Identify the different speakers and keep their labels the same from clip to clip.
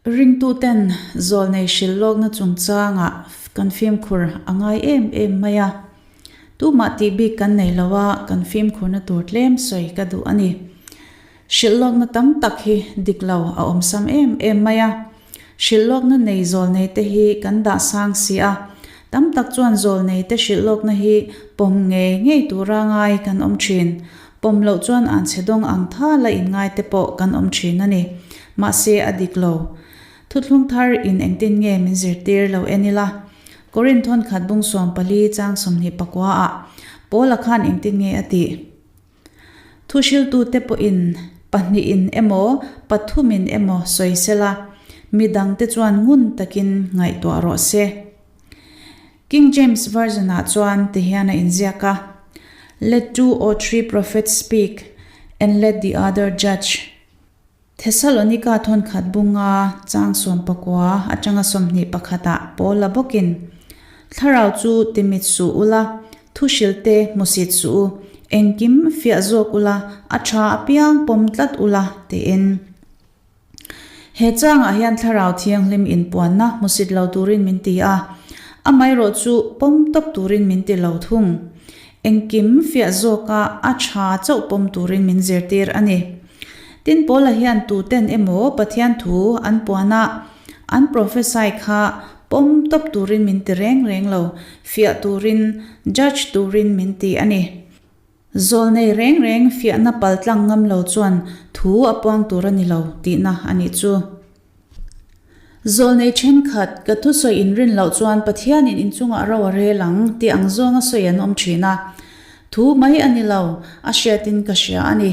Speaker 1: Ringtuten zawlnei hrilh lawkna chungchangah kan fimkhur a ngai em em mai a. Tumah tih bik kan nei lo a, kan fimkhurna tur tlem sawi ka duh a ni. Hrilh lawkna tam tak hi dik lo a awm sam em em mai a. Hrilh lawkna nei zawlnei te hi kan dah sang si a, tam tak chuan zawlnei te hrilh lawkna hi pawm ngei ngei tura ngai kan awm thin. Pawm loh chuan an chhe dawng ang thala inngai te pawh kan awm thin a ni. Mahse a dik lo. Thuthlung thar in engtin nge min zirtir lo en ila? Korin thawnkhat bung 14 chang 24 ah Paula khan engtin nge a tih? Thuhriltute pawhin pahnihin emaw pathumin emaw sawi sela, midangte chuan ngun takin ngaihtuah rawh se. King James Version-ah chuan tihian a inziak a, Let two or three prophets speak, and let the other judge. Thessalonika thawnkhat bunga chang 19 atanga 21 ah Paula bawkin, Thlarau chu timit suh ula, thuhrilte hmusit suh u, engkim fiah zawk ula, a tha apiang pawm tlat ula, tiin. He changah hian Thlarau Thianghlim inpuanna hmusit lo turin min ti a, amaherawh chu pawm tawp turin min ti lo thung. Engkim fiah zawka a tha chauh pawm turin min zirtir a ni. Tin, Paula hian tuten emaw Pathian thu an puana an prophesy kha pawm tawp turin min ti reng reng lo, fiah turin, judge turin min ti a ni. Zawlnei reng reng fiahna paltlang ngam lo chuan thu a puang tur a ni lo tihna a nih chu. Zawlnei thenkhat, ka thusawi inrin loh chuan Pathianin inchungah ro a rel ang tih ang zawnga sawi an awm thin a. Thu mai a ni lo, a hriatin ka hria a ni.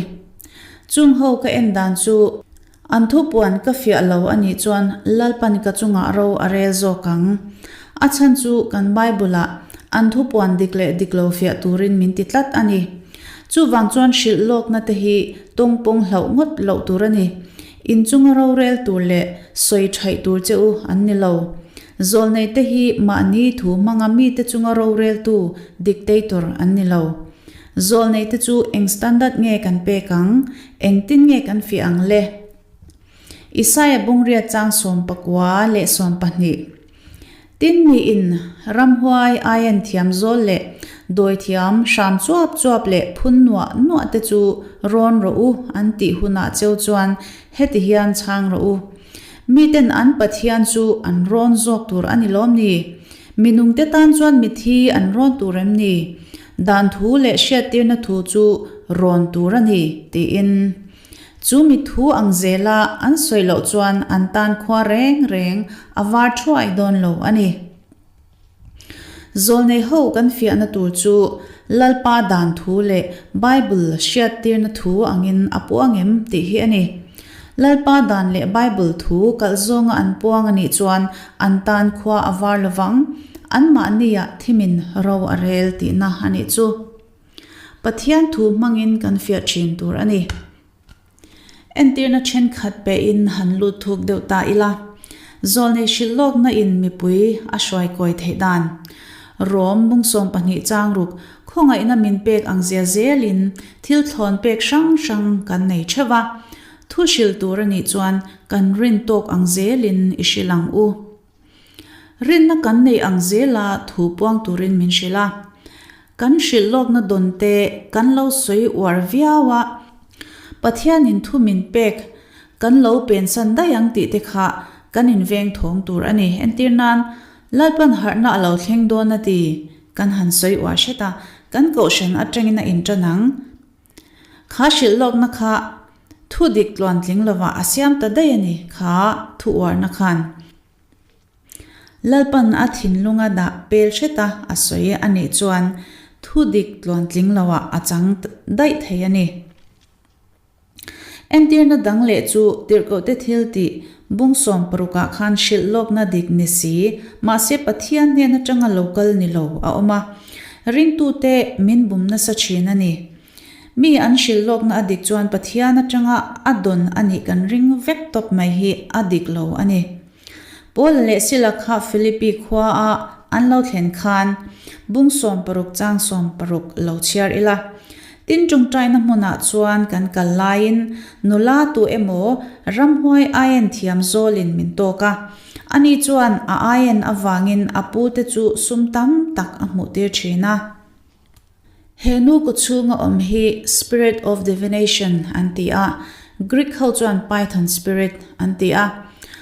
Speaker 1: Chung ho ka en dan chu an thu puan ka fiah lo a nih chuan Lalpan ka chungah ro a rel zawk ang. A chhan chu kan Bible-ah an thu puan dik leh dik lo fiah turin min ti tlat a ni. Chuvang chuan hrilh lawkna te hi tawngpawng hlauh ngawt loh tur a ni. Inchunga rorel tur leh sawi thaih tur che u an ni lo. Zawlnei te hi mahni thu hmanga mite chunga roreltu, dictator, an ni lo. Zawlnei te chu eng standard nge kan pek ang? Engtin nge kan fiah ang le? Isaia bungriat chang 19 leh 20. Tin miin ramhuai aian thiam zawl leh dawi thiam hram chuap chuap leh phun nuah nuah te chu rawn rawh u an tih hunah cheu chuan heti hian chhang rawh u. Miten an Pathian chu an rawn zawk tur a ni lawm ni? Minungte tan chuan mithi an rawn tur em ni? Dan thu leh hriattirna thu chu rawn tur a ni, tiin. Chu mi thu ang zela an sawi loh chuan an tan khua reng reng a var thuai dawn lo a ni. Zawlnei ho kan fiahna tur chu Lalpa dan thu leh Bible hriattirna thu angin a puang em tih hi a ni. Lalpa dan leh Bible thu kalh zawnga an puang a nih chuan an tan khua a var lovang, anmahniah thimin ro a rel tihna a nih chu. Pathian thu hmangin kan fiah thin tur a ni. Entirna thenkhat pehin han lut thuk deuh ta ila, zawlnei hrilh lawkna in mipui a hruai kawi theih dan. Rom bung 12 chang ruk khawngaihna min pek ang zia zelin thil thlawn pek hrang hrang kan nei theuh va, thu hrilh tur a nih chuan kan rin tawk ang zelin i hrilh ang u. Rinna kan nei ang zela thu puang turin min hrilh a. Kan hrilh lawkna dawn te kan lo sawi uar viau a, Pathianin thu min pek kan lo pensan daih ang tih te kha kan inveng thawng tur a ni. Entir nan, Lalpan harhna a lo thleng dawn a ti kan han sawi uar hret a, kan kohhran atangin a intan ang. Kha hrilh lawkna kha thu dik tluantling lovah a siam ta daih a ni kha thu uarna khan. Lalpan a thinlunga dah pel hret a a sawi a nih chuan thu dik tluantling loah a chang daih thei a ni. Entirna dang leh chu tirhkohte thil tih bung 60 ah khan hrilh lawkna dik ni si, mahse Pathian hnen atanga lo kal ni lo a awm a. Ringtute min bum nasa thin a ni. Mi an hrilh lawkna a dik chuan Pathian atanga a dawn a nih kan ring vek tawp mai hi a dik lo a ni. Paul leh Sila kha Philippi khua a an lo thlen khan bung 60 chang 60 lo chhiar ila. Tin ṭawngṭaina hmunah chuan kan kal laiin nula tu emaw ramhuai aien thiam zawlin min tawk a. Ani chuan a aien avangin a pute chu sum tam tak a hmuhtir ṭhin a. He nu kawchhunga awm hi Spirit of Divination an ti a, Greek ho chuan Python Spirit an ti a.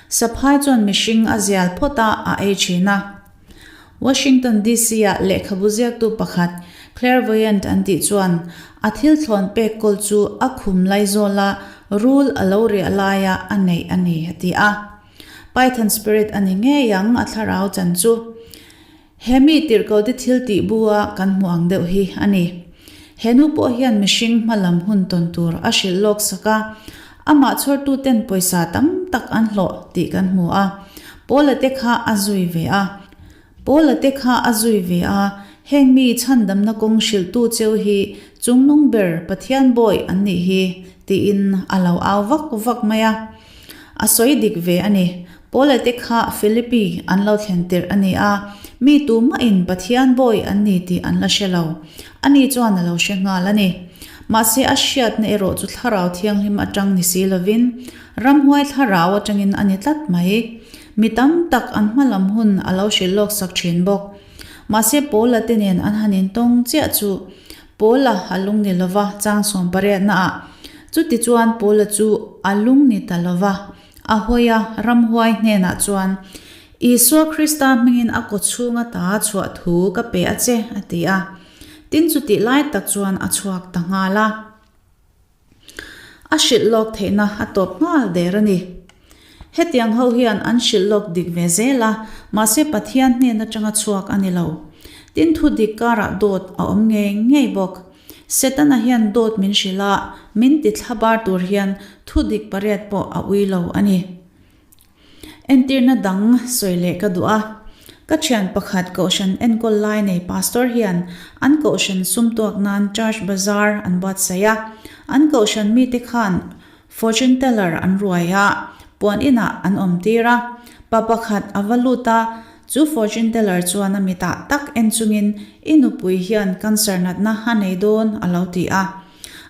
Speaker 1: Saphai chuan mihring a zial phawt a, a ei thin a. Washington DC-ah lehkhabu ziaktu pakhat Clairvoyant an tih chuan a thil thlawn pek kawl chu a khum laizawla rul a lo riah laia a neih a ni a ti a. Python Spirit a ni ngei ang a thlarau chan chu. He mi tirhkote thil tih bu a kan hmuh ang deuh hi a ni. He nu pawh hian mihring hma lam hun tawn tur a hrilh lawk sak a, amah chhawrtuten pawisa tam tak an hlawh tih kan hmu a. Paula te kha a zui ve a. Paula te kha a zui ve a, heng mi chhandamna kawng hrilhtu cheu hi chungnung ber Pathian bawi an nih hi, tiin a lo au vak vak mai a. A sawi dik ve a ni. Paula te kha Philippi an lo thlen tirh a ni a, mi tumahin Pathian bawi an ni tih an la hre lo. Ani chuan a lo hre nghal a ni. Mahse a hriatna erawh chu Thlarau Thianghlim atang ni si lovin, ramhuai thlarau atangin a ni tlat mai. Mi tam tak an hma lam hun a lo hrilh lawk sak thin bawk. Mahse Paula te nen an han intawng chiah chu Paula a lung ni lova chang sawmpariatnaah. Chutichuan Paula chu a lung ni ta lova. A hawi a, ramhuai hnenah chuan, Isua Krista hmingin a kawchhung ata chhuah thu ka pe a che, a ti a. Tin chutih lai tak chuan a chhuak ta nghal a. A hrilh lawk theihna a tawp nghal der a ni. Hetiang ho hian an hrilh lawk dik ve zel a, mahse Pathian hnen atanga chhuak a ni lo. Tin thu dik karah dawt a awm ngei ngei bawk. Setana hian dawt min hrilh a, min ti thlabar tur hian thu dik pariat pawh a ui lo a ni. Entirna dang sawi leh ka duh a. Ka thian pakhat kohhran enkawl lai nei pastor hian an kohhran sum tuak nan church bazaar an buatsaih a. An kohhran mite khan Fortune teller an ruai a, puan inah an awm tir a. Pa pakhat a va lut a, chu fortune teller chuan a mitah tak en chungin i nupui hian cancer natna a nei dawn a lo ti a.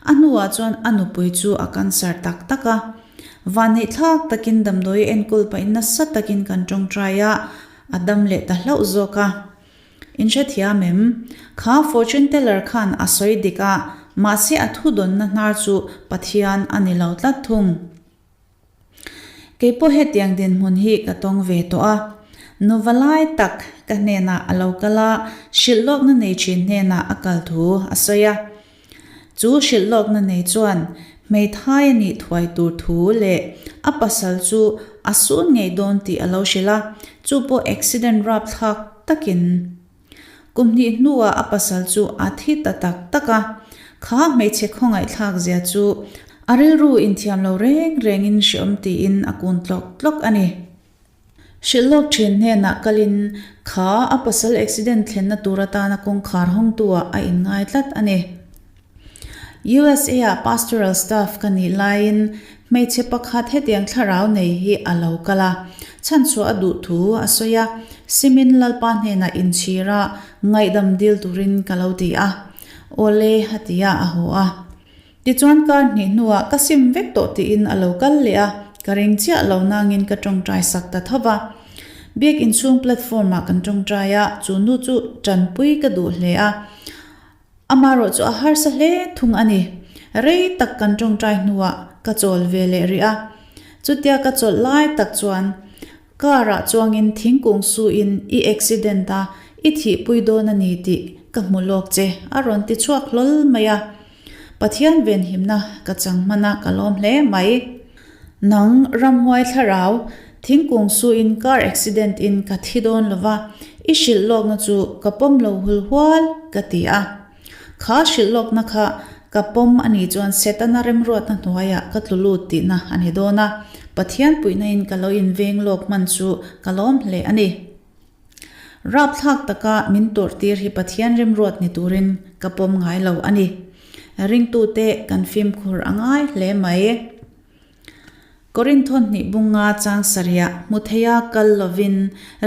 Speaker 1: A hnuah chuan a nupui chu a cancer tak tak a. Vanneihthlak takin damdawi a enkawl pahin nasa takin kan tawngtai a, a dam leh ta hlauh zawk a. In hrethiam em? Kha fortune teller khan a sawi dik a, mahse a thudawnna hnar chu Pathian a ni lo tlat thung. Kei pawh hetiang dinhmun hi ka tawng ve tawh a. Nuva lai tak ka hnenah a lo kal a, hrilh lawkna nei thin hnenah a kal thu a sawi a. Chu hrilh lawkna nei chuan hmeithai a nih thuai tur thu leh a pasal chu a sun ngei dawn tih a lo hrilh a, chu pawh accident rapthlak takin. Kum hnih hnuah a pasal chu a thi ta tak tak a, kha hmeichhe khawngaihthlak zia chu a rilru inthiam lo reng rengin hreawm tiin a kun tlawk tlawk a ni. Hrilh lawk thin hnenah kalin kha a pasal accident thlenna tur atana kawngkhar hawngtu-ah a inngai tlat a ni. USA-ah pastoral staff ka nih laiin hmeichhe pakhat hetiang thlarau nei hi a lo kal a, chhanchhuah a duh thu a sawi a, Simin Lalpa hnenah inchhir a, ngaihdam dil turin ka lo ti a. Awle a ti a, a haw a. Tichuan kar hnih hnuah ka sim vek tawh tiin a lo kal leh a, ka ring chiah lo nangin ka tawngtai sak ta tho va. Biak inchhung platform ah kan tawngtai a, chu nu chu tanpui ka duh hle a, amarawh chu a harsa hle thung a ni. Rei tak kan tawngtai hnuah ka chawl ve leh rih a, chutia ka chawlh lai tak chuan Car ah chuangin thingkung suin i accident a, i thihpui dawn a ni tih ka hmu lawk che a rawn ti chhuak hlawl mai a. Pathian venhimna ka chang hman a ka lawm hle mai. Nang ramhuai thlarau, thingkung suin car accident in ka thi dawn lova, i hrilh lawkna chu ka pawm lo hul hual ka ti a. Kha hrilh lawkna kha ka pawm a nih chuan Setana remruatna hnuaiah ka tlu lut tihna a ni dawn a, Pathian puihnain ka lo inveng lawk hman chu ka lawm hle a ni. Rapthlak taka min tawrhtir hi Pathian remruat ni turin ka pawm ngai lo a ni. Ringtute kan fimkhur a ngai hle mai. Korinth hnih bunga chang sarihah hmu theia kal lovin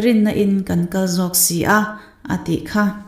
Speaker 1: rinna in kan kal zawk si a, a tih kha.